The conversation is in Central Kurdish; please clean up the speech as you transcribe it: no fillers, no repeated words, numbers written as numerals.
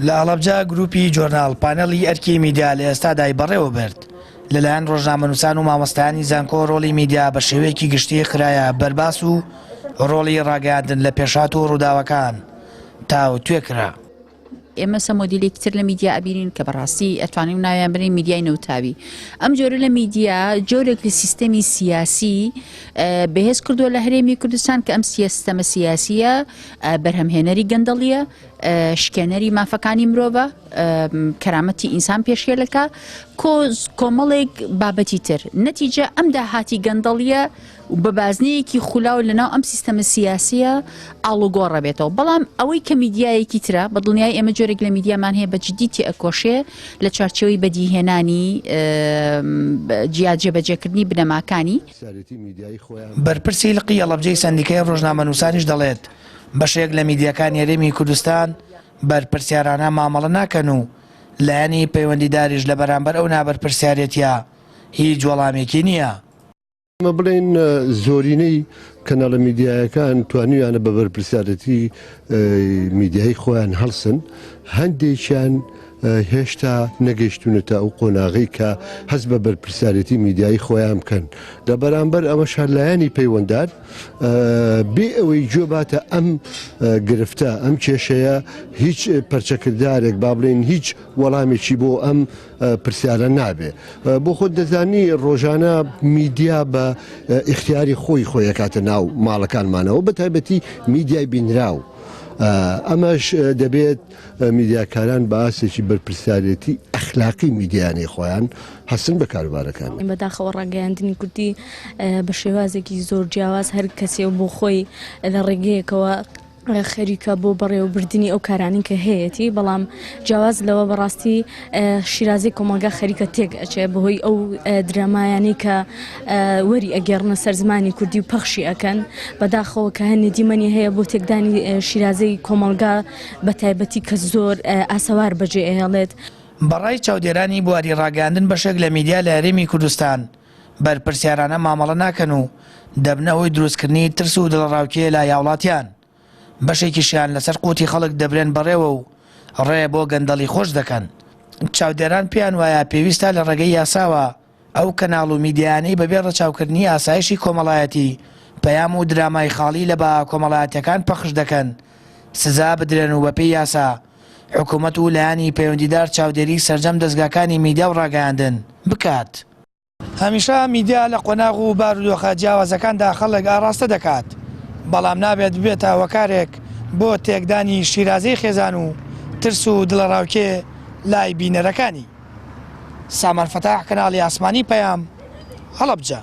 لە هەڵەبجە گروپی جۆرناڵ پانێڵی ئەرکی میدیا لە ئێستادای بەڕێوەبرد. لەلایەن ڕۆژنامەنووسان و مامۆستایانی زانکۆ ڕۆڵی میدیا بە شێوەیەکی گشتی خرایە بەرباس و ڕۆڵی ڕاگەیاندن لە پێشهات و ڕووداوەکان تاوتوێ کرا. ئێمە سە مۆدیلێکی تر لە میدیا ئەبینین کە بەڕاستی ئەتوانین ناویان بنێین میدیای نەوتاوی. ئەم جۆرە لە میدیا جۆرێک لە سیستەمی سیاسی بەهێز کردووە لە هەرێمی کوردستان کە ئەم سیستەمە سیاسیە بەرهەمهێنەری گەندەڵیە، شکێنەری مافەکانی مرۆڤە، کەرامەتی ئینسان پێشێلەکە، کۆمەڵێک بابەتی تر. نەتیجە ئەم داهاتی گەندەڵیە و بە بازنەیەکی خولاو لەناو ئەم سیستەمە سیاسیە ئاڵوگۆڕ ئەبێتەوە بەڵام ئەوەی کە میدیایەکی ترە بە دڵنیایی ئێمە جۆرێک لە میدیامان هەیە بە جدی تێئەکۆشێ لە چوارچێوەی بەدیهێنانی جیا جێبەجێکردنی بنەماکانی. بەرپرسی لقی هەڵەبجەی سەندیکای ڕۆژنامەنووسانیش دەڵێت، بەشێک لە میدیاکانی هەرێمی کوردستان بەرپرسیارانە مامەڵە ناکەن و لایەنی پەیوەندیداریش لە بەرامبەر ئەو نابەرپرسیارێتیە هیچ وەڵامێکی نییە. ئێمە بڵێین زۆرینەی کەناڵە میدیایەکان توانیویانە بە بەرپرسیارەتی میدیایی خۆیان هەڵسن، هەندێکیان هێشتا نەگەیشتونەتە ئەو قۆناغەی کە هەست بە بەرپرسیارەتی میدیایی خۆیان بکەن. لە بەرامبەر ئەوەش هەر لایەنی پەیوەندار بێ ئەوەی گوێ باتە ئەم گرفتە، ئەم کێشەیە، هیچ پەرچەکردارێک با بڵێین هیچ وەڵامێکی بۆ ئەم پرسیارە نابێ. بۆ خۆت دەزانی ڕۆژانە میدیا بە ئیختیاری خۆی خۆی ئەکاتە ناو ماڵەکانمانەوە بە تایبەتی میدیای بینراو. ئەمەش دەبێت میدیاکاران بە ئاستێکی بەرپرسیارێتی ئەخلاقی میدیانەی خۆیان هەستن بە کاروبارەکان. بەداخەوە ڕاگەیاندنی کوردی بە شێوازێکی زۆر جیاواز هەر کەسێ و بۆ خۆی لە ڕێگەیەکەوە خەریکە بۆ بەڕێوەبردنی ئەو کارانەی کە هەیەتی، بەڵام جیاواز لەوە بەڕاستی شیرازەی کۆمەڵگا خەریکە تێک ئەچێ بەهۆی ئەو درامایانەی کە وەری ئەگێڕنە سەر زمانی کوردی و پەخشی ئەکەن بەداخەوە کە هەنێ دیمەنی هەیە بۆ تێکدانی شیرازەی کۆمەڵگا بە تایبەتی کە زۆر ئاسەوار بەجێ ئەهێڵێت. بەڕای چاودێرانی بواری ڕاگەیاندن بەشێک لە میدیا لە هەرێمی کوردستان بەرپرسیارانە مامەڵە ناکەن و دەبنە هۆی دروستکردنی ترس و دڵەڕاوکێ لای هاوڵاتیان، بەشێکیشیان لەسەر قوتی خەڵک دەبرێن بەڕێوە و ڕێ بۆ گەندەڵی خۆش دەکەن. چاودێران پێیان وایە پێویستە لە ڕێگەی یاساوە ئەو کەناڵ و میدیایانەی بەبێ ڕەچاوکردنی ئاسایشی کۆمەڵایەتی پەیام و درامای خاڵی لە بەها کۆمەڵایەتیەکان پەخش دەکەن سزا بدرێن و بەپێی یاسا حکومەت و لایەنی پەیوەندیدار چاودێری سەرجەم دەزگاکانی میدیا و ڕاگەیاندن بکات. هەمیشە میدیا لە قۆناغ و بارودۆخە جیاوازەکاندا خەڵک ئاڕاستە دەکات، بەڵام نابێت ببێتە هۆکارێک بۆ تێکدانی شیرازەی خێزان و ترس و دڵەڕاوکێ لای بینەرەکانی. سامان فەتاح، کەناڵی ئاسمانی پەیام، هەڵەبجە.